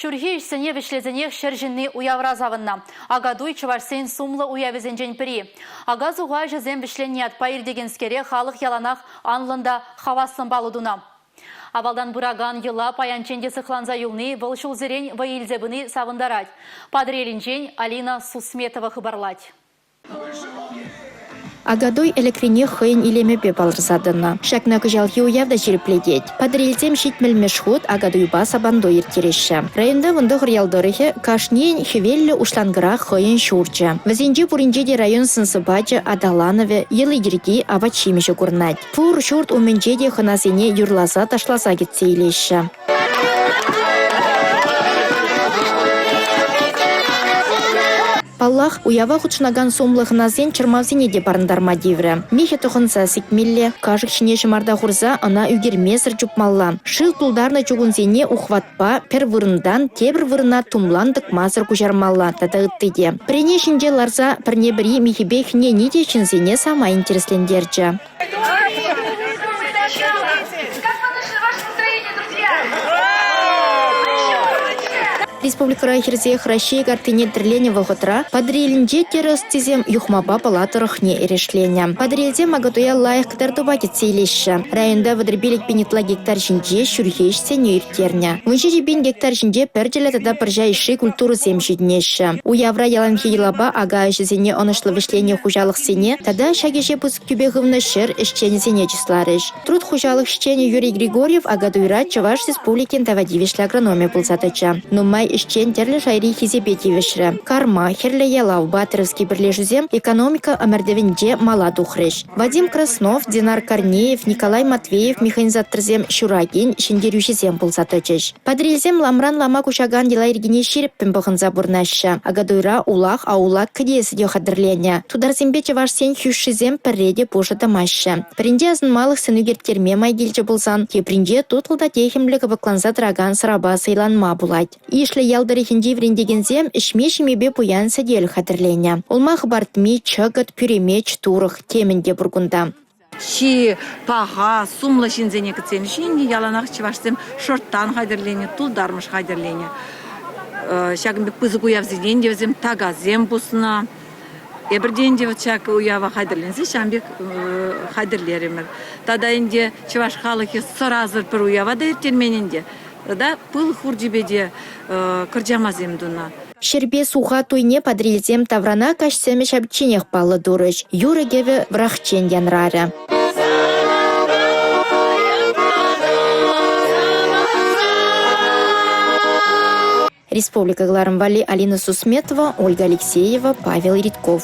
Ҫурхи ӗҫсене вӗҫлесенех ҫӗр ҫынни уявра савӑннӑ. Акатуй чӑвашсен сумлӑ уявӗсенчен пӗри. Ака-суха ӗҫӗсем вӗҫленнӗ ятпа иртекенскере халӑх яланах анлӑн та хаваслӑн паллӑ тунӑ. Авалтан пыракан йӑла паянччен те сыхланса юлни вӑл ҫулсерен вӑй илсе пыни савӑнтарать. Патӑрьелӗнчен Алина Сусметова хыпарлать. Акатуй ӗлӗкренех хӑйӗн илемӗпе палӑрса тӑнӑ. Ҫакна кӑҫалхи уяв та ҫирӗплетет. Патӑрьелсем ҫитмӗлмӗш хут Акатуйпа Сабантуй ирттереҫҫӗ. Районта 19 ял тӑрӑхӗ, кашнийӗн хӗвеллӗ уҫланкӑра хӑйӗн ҫурчӗ. Вӗсенче пуринче те район сӑн-сӑпачӗ, аталанӑвӗ, йӑли-йӗрки, апат-ҫимӗҫӗ курӑнать. Пур ҫурт умӗнче те хӑнасене юрласа-ташласа кӗтсе илеҫҫӗ. Паллах, уява хутшӑнакан сумлӑ хӑнасен чӑрмавсене те парӑнтарма тиврӗ. Михӗ тӑхӑнса сикмелле, кашӑк ҫине ҫӑмарта хурса ӑна ӳкермесӗр чупмалла. Шыв тултарнӑ чукунсене ухватпа пӗр вырӑнтан тепӗр вырӑна тумлан тӑкмасӑр куҫармалла тата ытти те. Пӗрене ҫинче ларса пӗрне-пӗри михӗпе хӗнени те ҫынсене самай интереслентерчӗ. Республикӑра хӗрсех Раҫҫей карттине тӗрленӗ вӑхӑтра Патӑрьелӗнче тӗрӗ ӑстисем Юхмапа Пӑла тӑрӑхне эрешленӗ. Патӑрьелсем Акатуя лайӑх кӑтартупа кӗтсе илеҫҫӗ. Районта 35 пин ытла гектар ҫинче ҫурхи ӗҫсене ирттернӗ. 17 пин гектар ҫинче пӗрчӗллӗ тата пӑрҫа йышши культурӑсем ҫитӗнеҫҫӗ. Уявра яланхи йӑлапа ака ӗҫӗсене ӑнӑҫлӑ вӗҫленӗ хуҫалӑхсене тата ҫак ӗҫе пысӑк тӳпе хывнӑ ҫӗр ӗҫченӗсене чысларӗҫ. Труд хуҫалӑх ӗҫченӗ Юрий Григорьев Акатуйра Чӑваш Республикин тава тивӗҫлӗ агрономӗ пулса тӑчӗ. Нумай ӗҫчен тӗрлӗ шайри хисепе тивӗҫрӗ. Карма, Хӗрлӗ Ялав, Батыровски пӗрлешӳсем экономика ӑмӑртӑвӗнче мала тухрӗҫ. Вадим Краснов, Динар Корнеев, Николай Матвеев механизаторсем ҫуракин ҫӗнтерӳҫисем пулса тӑчӗҫ. Патӑрьелсем ламран лама куҫакан йӑла-йӗркене ҫирӗппӗн пӑхӑнса пурӑнаҫҫӗ. Акатуйра улах, аулак кӗтесӗ те хатӗрленӗ. Тутарсемпе чӑвашсен хӳшшисем пӗрре те пушӑ тӑмаҫҫӗ. Пӗринче асӑнмалӑх сӑн ӳкерттерме май килчӗ пулсан, тепринче тутлӑ та техӗмлӗ кӑпӑкланса тӑракан сӑрапа сӑйланма пулать. Ишлӗ ял тӑрӑхӗнчи вӗрентекенсем ӗҫме-ҫимепе пуян сӗтел хатӗрленӗ. Улма хӑпартми, чӑкӑт, пӳремеч, турӑх темӗн те пур кунта. Чи паха, сумлӑ ҫынсене кӗтсен ҫинче яланах чӑвашсем шӑрттан хатӗрленӗ, тултармӑш хатӗрленӗ. Ҫакӑн пек пысӑк уявсенчен те вӗсем такасем пуснӑ. Эпир те ӗнтӗ вот ҫак уява хатӗрленсе ҫавӑн пек хатӗрлерӗмӗр. Тата ӗнтӗ чӑваш халӑхӗ сӑрасӑр пӗр уява та ирттермен ӗнтӗ. Тата пыл хурчӗпе те кӑрчамасем тунӑ. Ҫӗрпе суха туйне Патӑрьелсем таврана каҫ сӗмӗ ҫапичченех паллӑ турӗҫ. Юрӑ-кӗвӗ вӑрахчен янрарӗ. Республика кӑларӑм валли Алина Сусметова, Ольга Алексеева, Павел Ритков.